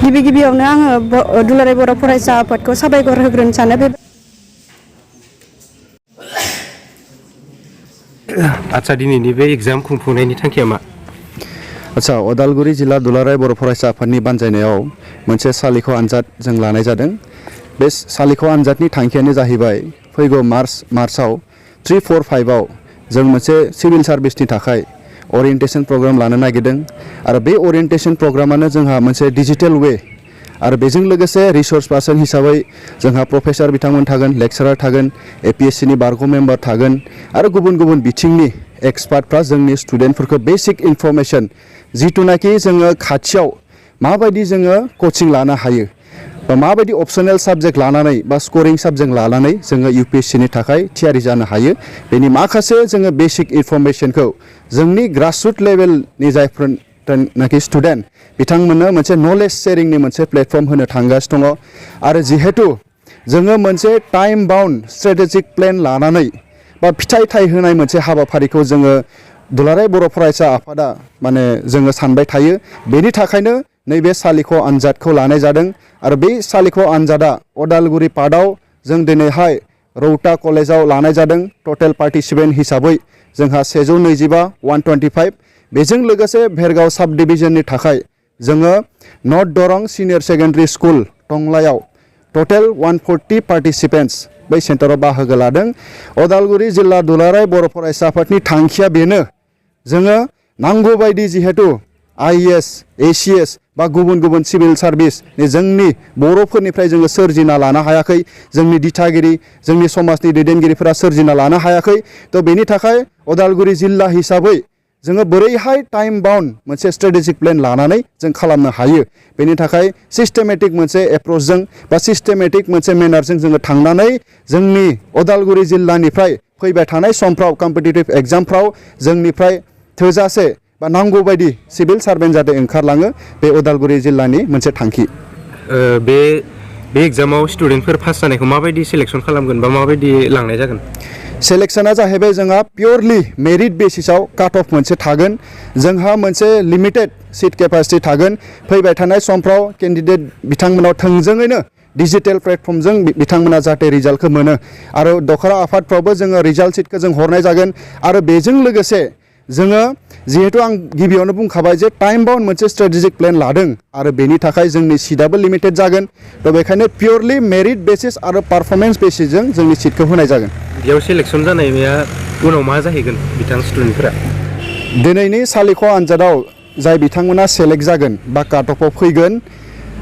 गिबि गिबियावनो आङो दुलाराय बर' फरायसा आफादखौ साबायखर होग्रोनो सानो। बे आच्छा दिनैनि बे एग्जाम खुंफुंनायनि थांखिया मा? आच्छा उदालगुरि जिल्ला दुलाराय बर' फरायसा आफादनि बानजायनायाव मोनसे सालिख' आनजाद जों लानाय जादों। बे सालिख' आनजादनि थांखियानो जाहैबाय फैगौ मार्चआव 3, 4, 5आव जों मोनसे सिभिल सार्भिसनि थाखाय ओरिएन्टेसन प्रग्राम लानो नागिरदों आरो बे ओरिएन्टेसन प्रग्रामानो जोंहा मोनसे डिजिटेल वे आरो बेजों लोगोसे रिसोर्स पार्सन हिसाबै जोंहा प्रफेसर बिथांमोन थागोन, लेक्सारार थागोन, APSC नि बारग' मेम्बार थागोन आरो गुबुन गुबुन बिथिंनि एक्सपार्टफ्रा जोंनि स्टुडेन्टफोरखौ बेसिक इनफरमेसन जिथुनाखि जोङो खाथियाव माबायदि जोङो कचिं लानो हायो बा माबायदि अपसनेल साबजेक्ट लानानै बा स्करिं साबजेक्ट लानानै जोङो UPSC नि थाखाय थियारि जानो हायो बेनि माखासे जोङो बेसिक इनफरमेसनखौ जोंनि ग्रासरुट लेभेलनि जायफोरनाखि स्टुडेन्ट बिथांमोननो मोनसे नलेज शेरिंनि मोनसे प्लेटफर्म होनो थांगासिनो दङ आरो जिहेतु जोङो मोनसे टाइम बाउन्ड स्ट्रेटेजिक प्लेन लानानै बा फिथाइ थायहोनाय मोनसे हाबाफारिखौ जोङो दुलाराय बर' फरायसा आफादा जोङो सानबाय थायो। बेनि थाखायनो नैबे सालिख' आनजादखौ लानाय जादों आरो बे सालिख' आनजादा उदालगुरि पार्टआव जों दिनैहाय रौता कलेजाव लानाय जादों। टटेल पार्टिसिपेन्ट हिसाबै जोंहा 125 125 बेजों लोगोसे भेरगाव साब डिभिजननि थाखाय जोङो north Darrang senior secondary school टंलायाव टटेल 140 पार्टिसिपेन्ट्स बै सेन्टाराव बाहागो लादों। उदालगुरि जिल्ला दुलाराय बर' फरायसा आफादनि थांखिया बेनो जोङो नांगौ बायदि जिहेतु IAS, ACS बा गुबुन गुबुन सिभिल सार्भिस जोंनि बर'फोरनिफ्राय जोङो सोरजिना लानो हायाखै, जोंनि दिथागिरि जोंनि समाजनि दैदेनगिरिफोरा सोरजिना लानो हायाखै। थ' बेनि थाखाय उदालगुरि जिल्ला हिसाबै जोङो बोरैहाय टाइम बाउन्ड मोनसे स्ट्रेटेजिक प्लेन लानानै जों खालामनो हायो बेनि थाखाय सिस्टेमेटिक मोनसे एप्रोचजों बा सिस्टेमेटिक मोनसे मेनारजों जोङो थांनानै जोंनि उदालगुरि जिल्लानिफ्राय फैबाय थानाय समफ्राव कम्पिटिटिभ एग्जामफ्राव जोंनिफ्राय थोजासे बा नांगौ बायदि सिभिल सार्भेन्ट जाहाथे ओंखारलाङो बे उदालगुरि जिल्लानि मोनसे थांखि। बे एग्जामाव स्टुडेन्टफोर पास जानायखौ माबायदि सिलेक्सन खालामगोन बा माबायदि लांनाय जागोन? सेलेक्शना जाहैबाय जोंहा पियरलि मेरिट बेसिसाव काट अफ मोनसे थागोन। जोंहा मोनसे लिमिटेड सिट केपासिटि थागोन। फैबाय थानाय समफ्राव केन्डिडेट बिथांमोनाव थोंजोङैनो डिजिटेल प्लेटफर्मजों बिथांमोना जाहाथे रिजाल्टखौ मोनो आरो दखरा आफादफ्रावबो जोङो रिजाल्ट सिटखौ जों हरनाय जागोन आरो बेजों लोगोसे जोङो जिहेतु आं गिबियावनो बुंखाबाय जे टाइम बाउन्ड मोनसे स्ट्रेटेजिक प्लेन लादों आरो बेनि थाखाय जोंनि सिटआबो लिमिटेड जागोन। थ' बेखायनो पियरलि मेरिट बेसिस आरो पारफरमेन्स बेसिसजों जोंनि सिटखौ होनाय जागोन। बेयाव सिलेक्सन जानाया उनाव मा जाहैगोन बिथां स्टुडेन्टफोरा? दिनैनि सालिख' आनजादाव जाय बिथांमोना सेलेक्ट जागोन बा काट अफआव फैगोन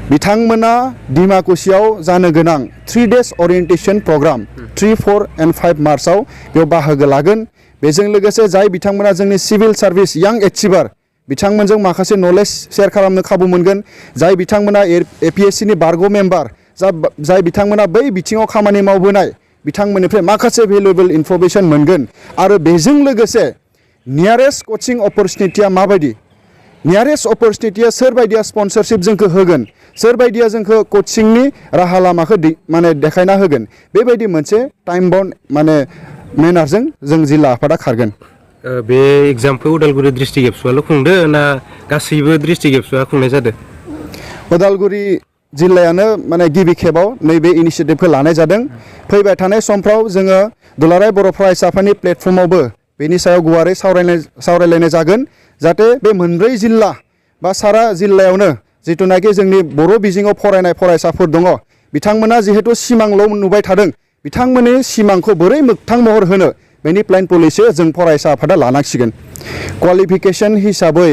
बिथांमोना डिमाकुसियाव जानो गोनां 3 days ओरिएन्टेसन प्रग्राम 3, 4 and 5 मार्चआव बेयाव बाहागो लागोन। बेजों लोगोसे जाय बिथांमोना जोंनि सिभिल सार्भिस यां एचिभार बिथांमोनजों माखासे नलेज शेयार खालामनो खाबु मोनगोन। जाय बिथांमोना APSC नि बारग' मेम्बार जाय बिथांमोना बै बिथिङाव खामानि मावबोनाय बिथांमोननिफ्राय माखासे भेलुएबल इनफरमेसन मोनगोन आरो बेजों लोगोसे नियारेस्ट कचिं अपरचुनिटिया माबायदि, नियारेस्ट अपरचुनिटिया सोरबायदिया स्पन्सरशिप जोंखौ होगोन, सोरबायदिया जोंखौ कचिंनि राहा लामाखौ देखायना होगोन, बेबायदि मोनसे टाइम बाउन्ड मेनारजों जों जिल्ला आफादा खारगोन। बे एग्जामखौ उदालगुरि डिस्ट्रिक्ट एबसुआल' खुंदो ना गासैबो डिस्ट्रिक्ट एबसुआ खुंनाय जादों? उदालगुरि जिल्लायानो गिबि खेबाव नैबे इनिसियेटिभखौ लानाय जादों। फैबाय थानाय समफ्राव जोङो दुलाराय बर' फरायसा आफादनि प्लेटफर्मावबो बेनि सायाव गुवारै सावरायलायनाय जागोन जाहाथे बे मोनब्रै जिल्ला बा सारा जिल्लायावनो जिथुनाखि जोंनि बर' बिजोङाव फरायनाय फरायसाफोर दङ बिथांमोना जिहेतु सिमांल' नुबाय थादों बिथांमोननि सिमांखौ बोरै मोगथां महर होनो बेनि प्लेन पलिसि जों फरायसा आफादा लानांसिगोन। क्वालिफिकेसन हिसाबै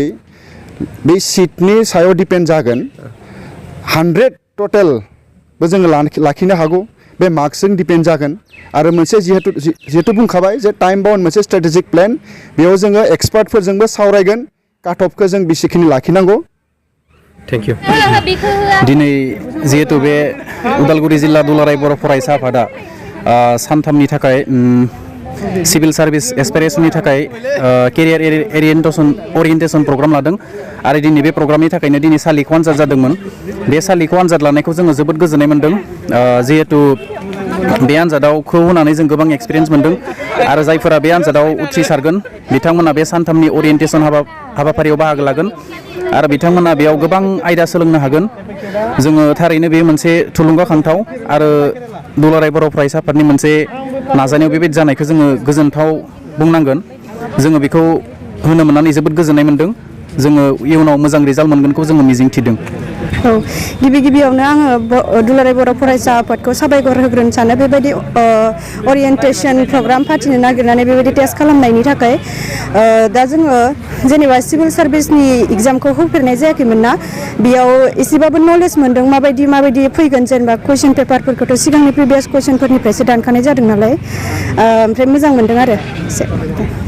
बे सिटनि सायाव डिपेन्ड जागोन। 100 टटेलबो जोङो लाखिनो हागौ, बे मार्क्सजों डिपेन्ड जागोन आरो मोनसे जिहेतु बुंखाबाय जे टाइम बाउन्ड मोनसे स्ट्रेटेजिक प्लेन बेयाव जोङो एक्सपार्टफोरजोंबो सावरायगोन काट अफखौ जों बेसेखिनि लाखिनांगौ। Thank you. दिनै जिहेतु बे उदालगुरि जिल्ला दुलाराय बर' फरायसा आफादा सानथामनि थाखाय सिभिल सार्भिस एसपिरेसननि थाखाय केरियार ओरिएन्टेसन प्रग्राम लादों आरो दिनै बे प्रग्रामनि थाखायनो दिनै सालिख' आनजाद जादोंमोन। बे सालिख' आनजाद लानायखौ जोङो जोबोद गोजोननाय मोन्दों। जिहेतु बे आनजादावखौ होनानै जों गोबां एक्सपिरियेन्स मोनदों आरो जायफोरा बे आनजादाव उथ्रिसारगोन बिथांमोना बे सानथामनि ओरियेन्टेसन हाबाफारियाव बाहागो लागोन आरो बिथांमोना बेयाव गोबां आयदा सोलोंनो हागोन जोङो थारैनो बे मोनसे थुलुंगाखांथाव आरो दुलाराय बर' फरायसा आफादनि मोनसे नाजानायाव बेबायदि जानायखौ जोङो गोजोनथाव बुंनांगोन जोङो बेखौ होनो मोननानै जोबोद गोजोननाय मोनदों जोङो इयुनाव मोजां रिजाल्ट मोनगोनखौ जोङो मिजिंथिदों औ गिबियावनो आङो दुलाराय बर' फरायसा आफादखौ साबायखर होग्रोनो सानो बेबायदि ओरियेन्टेसन प्रग्राम फाथिनो नागिरनानै बेबायदि टेस्ट खालामनायनि थाखाय दा जोङो जेनेबा सिभिल सार्भिसनि एग्जामखौ होफेरनाय जायाखैमोन ना बेयाव एसेबाबो नलेज मोनदों माबायदि फैगोन जेनेबा कुइसन पेपारफोरखौथ' सिगांनि प्रिभियास कुइसनफोरनिफ्रायसो दानखानाय जादों नालाय ओमफ्राय मोजां मोनदों आरो एसे